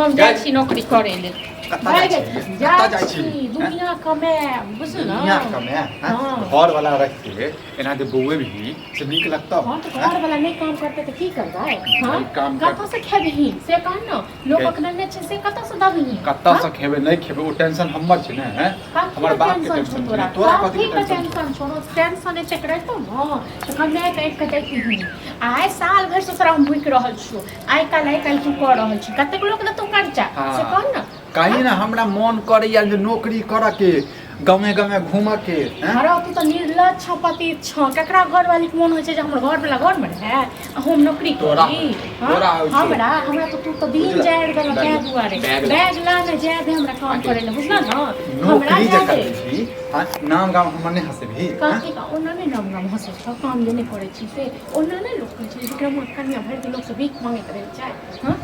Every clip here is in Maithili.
हम जाइ छी नौकरी करै लेल। कतऽ भागि जाइ छी? जाइ कतऽ जाइ छी छी? दुनिया कमाएब, बुझल ने? दुनिया कमाए, हैं? हँ। घर वाला रखके एना जे बौए भी से नीक लगतौ? हँ, तऽ घर वाला नहि काम करतै तऽ की करबै? हँ, नहि काम कर- कतऽ से खेबही से कह ने। लोक अखन नहि छै से कतऽ से देबही? कतऽ से खेबै नहि खेबै ओ टेंशन हमर छै ने, हैं? कथी हमर के बाप के टेंशन छौ टेंशन छै तोरा? ने, तोरा कथी कथी के के टेंशन छौ? टेंशन छौ? टेंशन एतेक रहितौ ने तऽ कमाए कऽ आबि कऽ दैतही। आइ साल भरिसँ तोरा हम भुकि रहल छियौ, आइ काल्हि आइ काल्हि तू कऽ रहल छी। कतेक लोक देतौ कर्जा से कह ने। कही ने, हमरा मन करैया जे नौकरी करऽ के, गाँवे गाँवे घूमऽ के, हैं? अरे तू तऽ निर्लज छह, पतित छह। केकरा घरवाली के मोन होइ छै जे हमर घरवाला घरमे रहै आ हम नौकरी तोरा करी? होइ छौ, हँ? तोरा होइ छौ। हमरा हमरा तऽ तू तऽ दिन बुझलह? जारि देलक। बैग तैं ला, दुआरे बैग ला। बैग ला ने, जाय दे हमरा काम आगे। करै लए, बुझल ने? हमरा नौकरी जे जाय दे। करै छी, हँ, नाम गाम हमर नहि हँसेबही, हँ? कथी का ओना नहि नाम गाम हँसै छौ? काम जे नहि करै छी से ओना नहि लोक कहै छै विक्रमा कनिया भरि दिन लोकसँ भीख मांगैत रहै छै? हँ।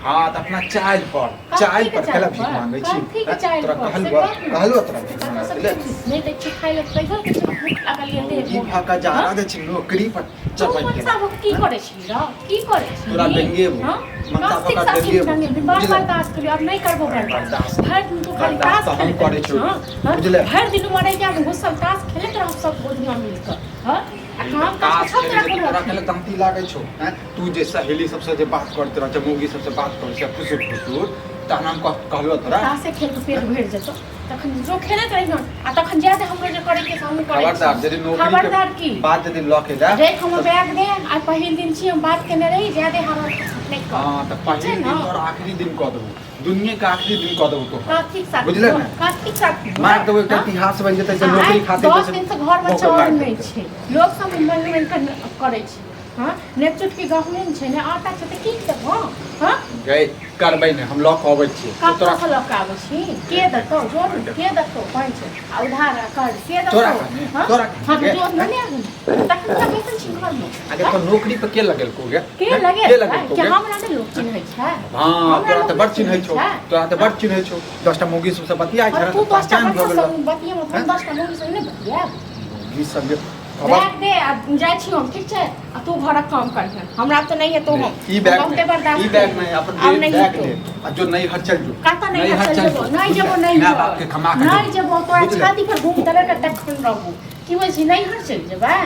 हाँ, तऽ अपना चालि पर, कथी चालि के पर चालि केला भीख पर? मांगै छी? कथी के हैं? चालि तोरा पर से कहलुआ कह ने। कहलुआ तोरा भीख कतऽ मांगै से ले? नहि दै छी खाइ लए, पैघ के छै, भूख लागल ये देह ई मे। भऽ कऽ जा हँ? दै छी नौकरी पर तू चल मनसा केला भऽ कऽ की करै छी रौ? की करै छी? तोरा डंगेबो। हँ? मनसा भऽ कथीक कऽ साथी डंगेबो। डंगेबी? बड़ बुझले? बर्दाश्त करियौ, आब नहि करबो बर्दाश्त। बर्दाश्त भरि दिन तू खाली बर्दाश्त ताश तऽ हम खेलैत करै रहै छियौ। छँ, हँ? बुझले? भरि दिन मरैया मे घुसल ताश खेलैत रहब सब गोधुआ मिल कऽ, हँ? आ काम काज ताश सब खेलै तोरा छै कोनो तोरा अथी केला दाँती लागै छौ, हैं? तू जे सहेली सबसँ जे बात करैत रहै छै, मौगी सबसँ बात करै छै फुसुर फुसुर, तहन हम कहलहुँ तोरा। ताशे खेल के पेट भरि जेतौ तखन जो खेलैत रहिहन आ तखन जाय दे, हमरो जे करे के से हमहूँ करै खबरदार छी। यदि नौकरी खबरदार के की बात यदि लऽ के जा। देख, हमर बैग दे, आइ पहिल दिन छी, हम बात केने रही, जाय दे हमरा नहि कर। हाँ, तऽ छै पहिल ने? दिन तोहर आखिरी दिन कऽ देबौ, दुनिये के आखिरी दिन कऽ देबौ तोहर। कथीक साथी? बुझले ने? कथीक साथी? मारि देबौ, एकटा हाँ? इतिहास बनि जेतै से नौकरी आइ खातिर 10 दिन से घर में मौका चाउर मारि नहि देतै। छै, लोक सब मांगि मांगि कऽ करै छै। हँ, ने चुटकी गहूँम छै ने आटा छै, तऽ की देबौ? हँ? गै, करबै नहि, हम लऽ कऽ अबै छियै। कतऽ तोरा से लऽ कऽ आबै छी? के देतौ? जोर के देतौ? पैंच आ उधार आ कर्ज के देतौ? तोरा कहने, हँ? तोरा कहने हँ, तऽ गे। जोर नहि आबी तखन तऽ बैसल छी घरमे। अगे तो नौकरी पर के लगेलको गे? के हैं? लगे? के लगेलको के गे? हमरा नहि लोक चिन्है छै? हाँ, हमरा तोरा लोक तऽ बड़ नहि चिन्है छौ। छै। तोरा तऽ बड़ चिन्है छौ, 10टा मौगी सबसँ बतियाइ छै और ने, तू तऽ 10टा पहचान भऽ बच्चा गेलौ। सब बतियेबो तऽ हम 10टा मौगी सब नहि बतियाएब? मौगी सब जे खबर बैग दे आ जाइ छी हम, ठीक छै? आ तू घरक काम करिहन, हमरा तऽ नहि हेतौ। हम ई बैग बहुते नहि, बर्दाश्त ई बैग नहि, अपन आब नहि बैग हेतौ। ले आ जो नैहर चल जो। कतऽ नैहर चल जेबो? जो। नहि जेबो बुझले? नैहर। माय बाप के कमा के नहि देबो। जेबो। तोरा बुझले? छाती पर घूम दले के तखन रहबो। की होइ छी, नैहर चलि जेबै?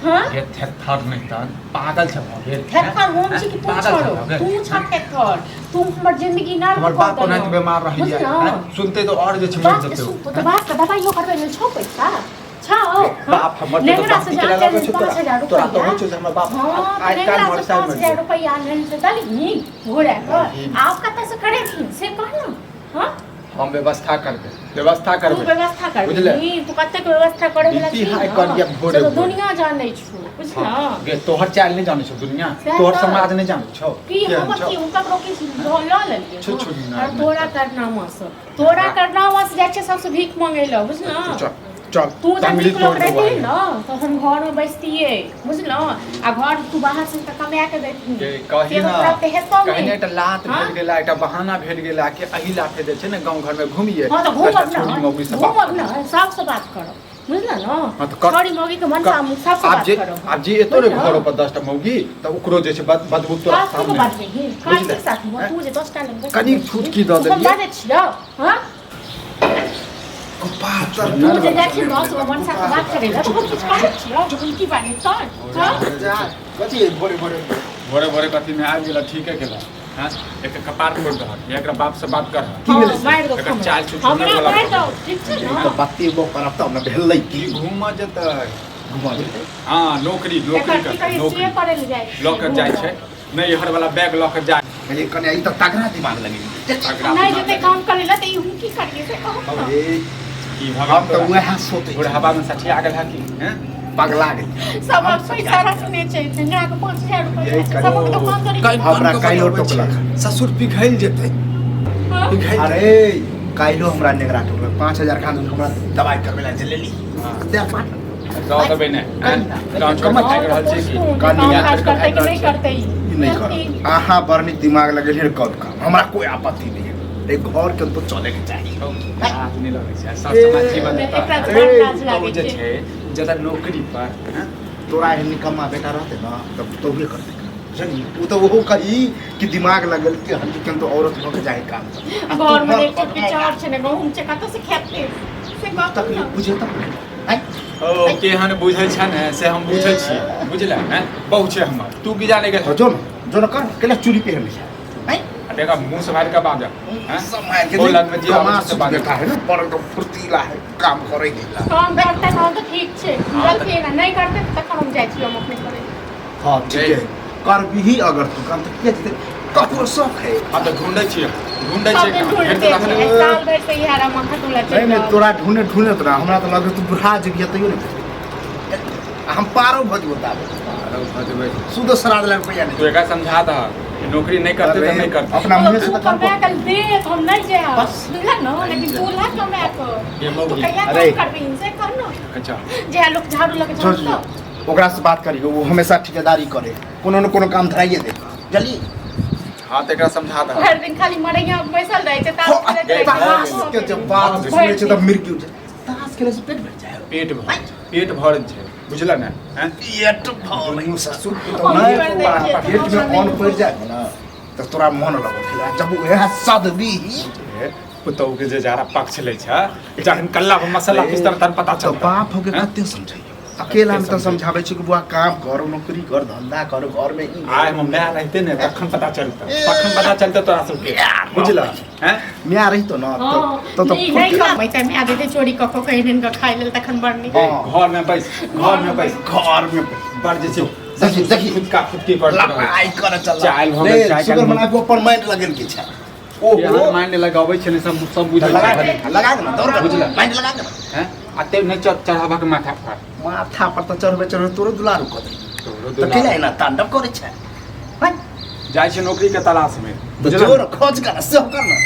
हँ? ये थेथर नहि तहन पागल छ भऽ गेल? थेथर हम छी कि तू? पागल छरो छ भऽ गेल? तू छ थेथर। तू हमर जिंदगी नर्क हमर कऽ बाप देलहो। ओनाहिते बीमार रहैया, बुझलहो? हैं? सुनते तऽ आओर जे छै मरि बाप के जेतै ओ, सुनतो तऽ हैं? बाप के दबाइयो करबै लेल छौ पैसा? छौ? बाप हमर तऽ नेंगरा से दाँती केला जान लगै छौ पाँच तोरा। हजार तोरा तऽ रुपैआ होइ छौ जे हमर बाप हँ, तऽ आइ काल्हि नेंगरा मर से साल पाँच मरि हजार जेतै। रुपैआ आनलनि से देलही घुरा कऽ? नहीं। आब कतऽ से करेबही से कह ने। हँ? हम व्यवस्था करबै, व्यवस्था तू करबै। व्यवस्था बुझले? करबही? तू कतेक व्यवस्था करे वाला बीपी छी हाई ने, करिया भोरे से तऽ भोरे। दुनिया जानै छौ, बुझल? हाँ, गे, तोहर चालि नहि जानै छौ दुनिया? सएह तोहर तऽ। समाज नहि जानै छौ की केहन हमर छौ? की हम ककरो किछु लऽ लेलियै? छु, छु, हँ? नहि, और तोरा नहि। करनामा से, तोरा करनामा से जाइ छै सबसे भीख मांगै लए, बुझल? चल चल। तू जब तंगड़ी नीक लोक तोड़ देबो रहितही आइ। ने तऽ हम घरमे बैसतियै, बुझल? आ घर तू बाहर से तऽ कमा के दैतही। गे, कही से ना, तऽ तोरा तऽ हेतौ कही ने, नहि। एकटा लात हाँ? भेट गेला, एकटा बहाना भेट गेला कि एहि लाथे जे छै ने गाँव घरमे घुमिए, हँ, तऽ 10टा घूमब छौरी ने, मौगी से बात घूमब ने, सबसँ बात करब, बुझल ने? हाँ, तऽ कर। छौरी मौगी के मनसा सबसँ आब बात जे करब। आब जे एतो रे बुझल? घरो पर 10टा मौगी तऽ ओकरो जे छै बदबू तोरा कथी के सामने। बाजबही? बुझले? कथी साथ हैं? तू जे 10टा लग बैसल कनिक छी, छुटकी दऽ हम देलियै। बाजै छियौ? हँ? तू जे जाइ छी 10 गो मनसा से बात करै लए, तऽ हम किछु कहै छियौ? हम की बाजै तोर? हँ? कथी भोरे भोरे? भोरे भोरे कथी में आबि गेला? ठीके केला। हाँ, एक कपार फोड़ दहक, एकरा बाप से बात कर। की भेलै से? मारि दौ एकर हमरा। चाल छुछुनर हमरा वाला मारि दौ, ठीक छै ई ने? तऽ बतेबो करब तब ने, भेलै की? घूमऽ जेतै। घुमा जेतै? हाँ, नौकरी नौकरी एकर की करतै, कहै नौकरी से करै लए जाइ छै। लऽ कऽ जाइ छै नैहर वाला बैग लऽ कऽ जाइ। कहलियै कने ई तऽ तगड़ा दिमाग लगेली। तगड़ा नहि दिमाग जेतै काम करै लए तऽ ई हम की करियै से कहू ने। अरे की भऽ हम गेल तऽ तोरा? उएह सोचै छी। बुढ़ापा में सठिया गेल है की? हैं? पगला गेल। सबक पैसा रखने छै, नेंगरा के 5000 रुपैआ यही छै, करी। सबक दोकान तोरी। काल्हि हमरा फोन कऽ काल्हिो बतबै टोकलक। छी। ससुर पिघलि जेतै। हँ? पिघलि जेतै। अरे काल्हिो हमरा नेगरा टोकलक, 5000 खान हमरा दवाइ करबै लए जे लेली। हाँ। दे पाँच। दऽ देबै ने? हैं? गाँव छोड़ि कऽ भागि रहल छी की? कनि काम याद काज करि कऽ करतै कि भागि नहि रहल छी? करतै ई? ई नहि करब। अहाँ बड़ नीक दिमाग लगेलियै, करू काम, हमरा कोइ आपत्ति नहि है। एहि घर के तो चले के चाही। लाज नहि लगै छै सर समाज जीवन एकरा तऽ बड़ लाज लागै ओ जे छै। छै ज्यादा नौकरी पर, हैं? तोरा एहन निकम्मा बेटा रहतै ने तऽ तोहे करतै। बुझलियै ओ तऽ ओहो कही कि दिमाग लगल कि हम केहन तो औरत भऽ के जाए काम पर। आ तू घर में मर एक चक्की चाउर छै ने गहूम छै कतऽ से खेतै से गप तकलीफ बुझे तब आँय? ओ केहन बुझै छै ने से हम बुझै छियै बुझले हैं बहु छै हमर तू की जाने गेल हाँ, जो न जो न कर केला चूड़ी पहन ले आँय? आ देखा मुंह से बाहर का बाजा हैं सम्हाल के बोल नहीं, लगमे जे आबै कमा छै से बाजू। बेटा है ना बड़ एकदम फुर्तीला है काम करे है ला। काम करतै तहन तऽ ठीक छै गलती ना नहि करतै तखन हम जाइ छी हम अपने करै हाँ ठीक है कर भी अगर तू काम तो किया जेतै ककरो शौक है हाँ तऽ ढूंढै छियै ढूंढै सब छियै दिन काम। फेर ढूंढते तऽ छै रखने साल भरि से इएह रमा खटुला नहीं चलि नहीं रहल तोरा ढूंढे ढूंढे तोरा हमरा तो लगे तू बुढ़ा जेबिहे तैयो नहीं भेटबै। आ हम पारो भऽ जेबो ताबे आरो भऽ जेबै। सुदो श्राद्ध लए रुपैआ तू नहीं एकरा समझा दह कि नौकरी नहि करतै तऽ नहि करतै अपना मुँहे से तू तऽ काम कमा के दे हम नहि जायब बस। बुझल न लेकिन तू ला कमा के ये तू मौगी। कहिया अरे। काम करबी से कह न अच्छा जे लोग झाड़ू लगे छोड़ झाड़ू दियौ। ओकरा से बात करियौ वो हमेशा ठेकेदारी करे कोनो न कोनो काम धराइए दे जल्दी हाँ तऽ एकरा समझा दह भरि दिन खाली मरैया बैसल रहै छै ताश खेलैत रहै छै ताश के जब बात सुनै छै तऽ मृत्यु छै ताश खेले से पेट भर जाए पेट भर पेट भर छै बुझल ने हैं पेट भर दुनू ससुर पुतहु हम नहि भरि दै छियै, पेट में अन्न पड़ि जाए ने तऽ तोरा मन लगत खेला जब वएह सदबी पुतहु के जे जारा पक्ष लै छै जखन कल्ला पर मसाला पिसतन तहन पता तऽ चलतै बाप हो के हैं? कते समझैयो अकेला में तऽ समझाबै छै कि बुआ काम कर नौकरी कर धंधा कर घर में ई आइ हम माय रहते ने तखन पता चलतै तखन पता चलतै तोरा सबके बुझल हैं माय रहितो ने हँ तऽ तऽ नहि नहि कमेतै माय देतै चोरी कऽ कऽ कहि दिन कऽ खाइ लेल तखन बड़ नीक हँ। घर में बैस घर में बैस घर में बड़ जे छै देखी देखी फुटका फुटकी कर लड़ाई करे चल चाइल भऽ गेल, चाय सुगर काल बना के ऊपर माइंड लगेल के छै ओहो माइंड लगाबै छै ने सब सब बुझै लगा छै दे लगा दे ना दौड़ कर बुझला। माइंड लगा दे ना हैं आ ते नहि चढ़ाबक माथा पर माथा पर तऽ चढ़बे चढ़बे तोरो दुलारू कऽ दे तोरो तऽ दुलारू। केला एना तांडव करै छै हैं? जाइ छै नौकरी के तलाश में तऽ बुझल जोर खोज कर सेहो कर ना।